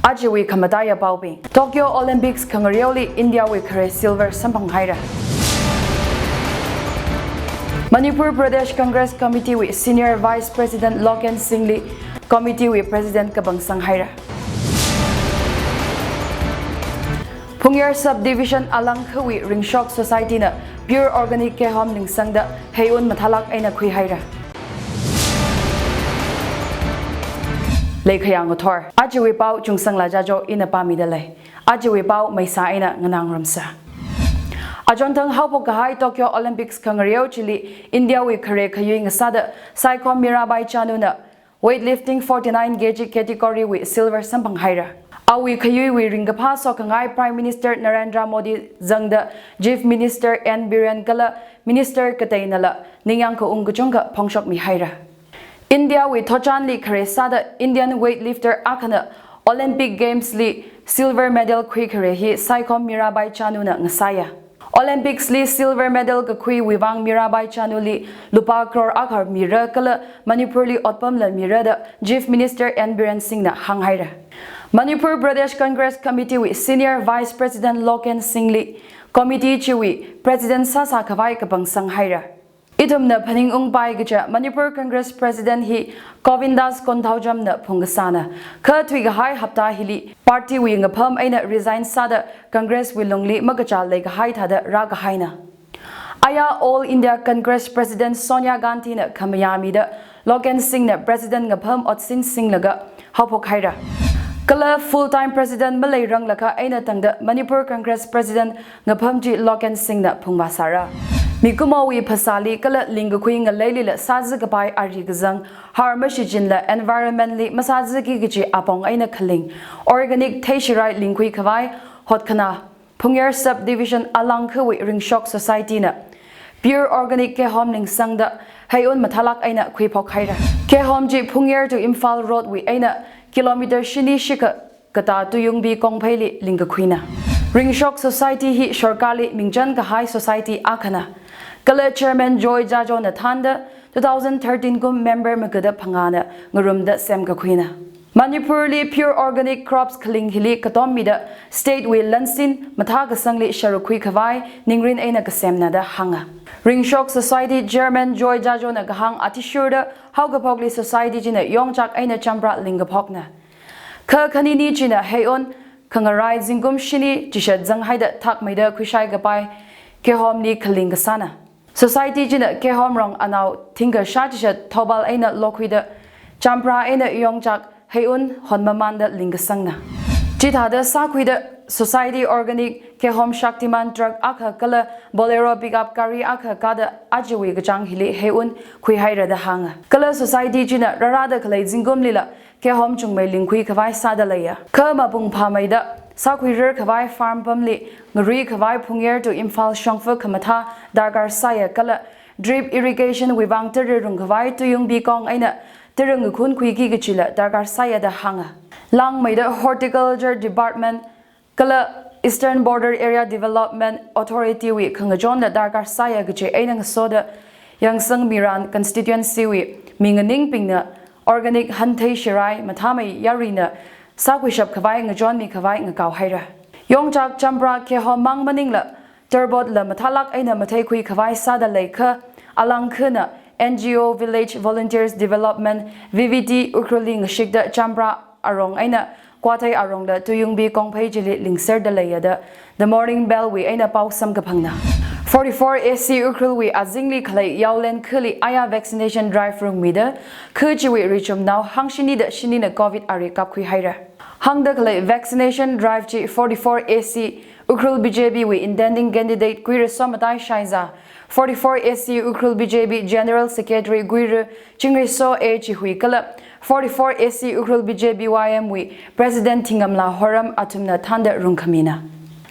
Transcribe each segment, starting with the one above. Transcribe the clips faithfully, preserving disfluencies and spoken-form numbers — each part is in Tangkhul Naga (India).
Ajawui khamataiya paobing. Tokyo Olympics khangareoli India wui khare silver samphang haira. Manipur Pradesh Congress Committee wui Senior Vice President Loken Singh li Committee wui President kapangsang haira. Phungyar Subdivision Alangkhawui Ringshok Society na Pure Organic Kehom lingsangda heiun mathālāk eina khui haira. Leikhayang uthor. Ajawui pao Chungsangla Jajo ina pāmida lei. Ajawui pao maisa eina nganāngarumsa. Achonthang haophok kahai Tokyo Olympics khangareo chili India wui khare khayui ngasāda Saikhom Mirabai Chanu na weightlifting forty-nine K G category wui silver samphang haira. Awui khayuiwui ringkaphā sokhangai Prime Minister Narendra Modi zangda Chief Minister N Biren kala Minister kateinala ningyāng kaung kachungkha phongshokmi haira. India wui thotchanli khare sāda Indian weightlifter akhana Olympic Games li silver medal khui khare hi Saikhom Mirabai Chanu na ngasāya. Olympics li silver medal kakhuiwui vang Mirabai Chanu li lupā crore akha mira kala Manipur li otpamla mira da Chief Minister N Biren Singh na hāng haira. Manipur Pradesh Congress Committee wui Senior Vice President Loken Singh li committee chiwui President sāsā khavai kapangsang haira. Ithumna phaningungpai kaja Manipur Congress President hi Govindas Konthoujam na phungkasāna. Kha thuikahai hapta hili party wui ngapham eina resign sāda Congress wui lungli makachā leikahai thāda rākahaina. Aya All India Congress President Sonia Gandhi na khamayāmida Loken Singh na President ngapham otsin singlaga haophok haira. Kala full time president maleiranglakha eina tangda Manipur Congress President ngapham chi Loken Singh na phungvāsāra. Mikumowui phasāli kala lingkakhui ngaleilila sāzakapai ari kazang, har mashichinla environment li masāzaki kaji apong eina khaling organic theishirai lingkhui khavai hotkhanā Phungyar Subdivision Alangkhawui Ringshok Society na Pure Organic Kehom lingsangda heiun mathālāk eina khuiphok haira. Kehom chi Phungyar to Imphal Road wui eina kilometer shini shikha katā Tuyungbi Kongpheili lingkakhuina. Ringshok Society hi sorkarli mingchan kahai society akhana. Kala Chairman Joy Jajo na thānda two thousand thirteen kum member magada phangāna ngarumda semkakhuina. Manipur li pure organic crops khaling hili katommida state wui lansin mathākasangli sharuk khui khavai ningrin eina kasemna da hānga. Ringshok Society Chairman Joy Jajo na kahāng athishurda haokaphokli society china yongchak eina champra lingkaphokna. Kha khanini china heiun khangarai zingkum shini chishat zanghaida thakmeida khuishai kapai kehomli khaling kasāna. Society china kehom rong anao thingkha shā chishat Thoubal eina lokhuida champra eina yongchak heiun honmamanda lingkasangna. Chithāda sākhuida society organic kehom Shaktiman truck akha kala Bolero pickup gari akha kāda ajawui kachāng hili heiun khuihaira da hānga. Kala society china rārada khalei zingkumlila kehom chungmei lingkhui khavai sāda leiya. Kha mapung phāmeida sākhuirar khavai farm pamli ngarui khavai Phungyar to Imphal shongfa khamathā darkar sāya kala drip irrigation wui vang tara rung khavai Tuyungbi Kong eina tara ngakhun khuiki kachila darkar sāya da hānga. Langmeida Horticulture Department kala Eastern Border Area Development Authority wui khangachonla darkar sāya kaji eina ngasoda Yangsang Miran constituency wui mi nganingbingna organic hanthei shirai mathāmei yaruina sākhuishap khavai ngachonmi khavai ngakao haira. Yongchak champra kehom mang maningla turbot la mathālāk eina matheikhui khavai sāda leikha Alangkhana N G O Village Volunteers Development V V D Ukhrulli ngashikda champra arong eina kwathei arongla Tuyungbi Kongphei chili lingserda leiya da The Morning Bell wui eina pao samkaphangna. Forty-four A C Ukhrul wui azingli khalei yaolen khali aya vaccination drive rungmida kha chiwui richumnao hangshini da shinina covid ari kapkhui haira. Hāngda khalei vaccination drive chi forty-four A C Ukhrul B J P wui intending candidate Guira Somatai Shaiza, forty-four A C Ukhrul B J P General Secretary Guira Chingriso A Chihui kala forty-four A C Ukhrul B J P Y M wui President Thingamla Horam athumna thānda rungkhamina.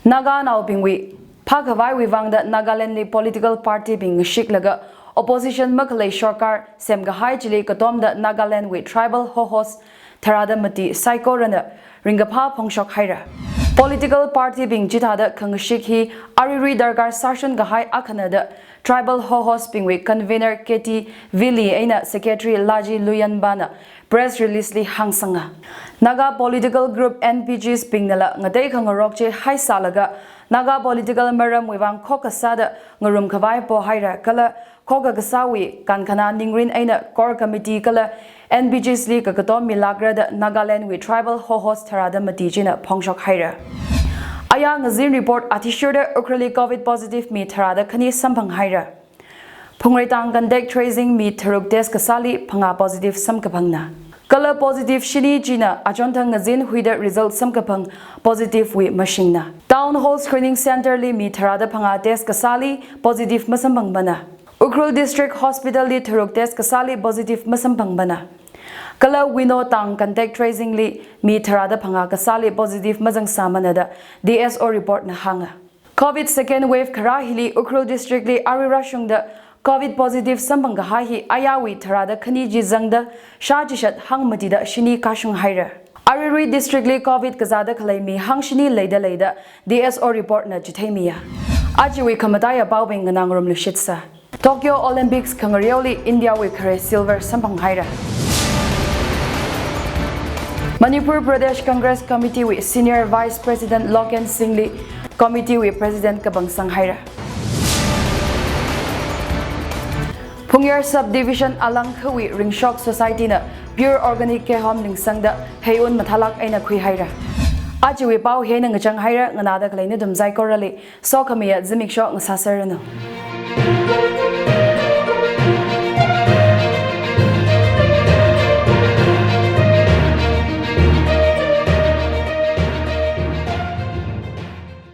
Naganaobingwui phākhavaiwui vangda Nagalandli political party bing ngashiklaga opposition makhalei sorkar semkahai chili katomda Nagalandwui tribal hohos tharāda mati saikorana ringkaphā phongshok haira. Political party bing chithāda khangashik hi aruirui darkar sāshun kahai akhana da Tribal Hohos bingwui convener K T Vili eina secretary Laji Luyanbana press release li hāngsanga. Naga political group N P Gs bingnala ngateikha ngarok chi haisālaga Naga political maramwui vang khokkha sāda ngarumkhavai pohaira kala khokkha kasāwui kankhana ningrin eina core committee kala N P Gs li kakatom milākra da Nagaland wui Tribal Hohos tharāda mati china phongshok haira. Aya ngazin report athishurda Ukhrulli covid positive mi tharāda khani samphang haira. Phungreitang contact tracing mi tharuk test kasāli phangā positive samkaphangna. Kala positive shini china achonthang ngazin huida result samkaphang positive wui mashingna. Town Hall Screening Center li mi tharāda phangā test kasāli positive masamphangbana. Ukhrul District Hospital li tharuk test kasāli positive masamphangbana. Kala Wino Tang contact tracing li mi tharāda phangā kasāli positive mazangsāmana da D S O report na hānga. Covid second wave kharā hili Ukhrul District li arui rāshungda covid positive samphang kahai hi ayawui tharāda khani chi zangda shā chishat hangmatida shini kashung haira. Aruirui district li covid kazāda khalei mi hangshini leida leida D S O report na chitheimiya. Ajawui khamataiya paobing nganā ngarumluishitsa. Tokyo Olympics khangareoli India wui khare silver samphang haira. Manipur Pradesh Congress Committee wui Senior Vice President Loken Singh li committee wui President kapangsang haira. Phungyar Subdivision Alangkhawui Ringshok Society na pure organic kehom lingsangda heiun mathālāk eina khui haira. Ajawui pao hina ngachang haira, nganāda khalei nathum saikorali sokhamiya zimiksho ngasāserranu.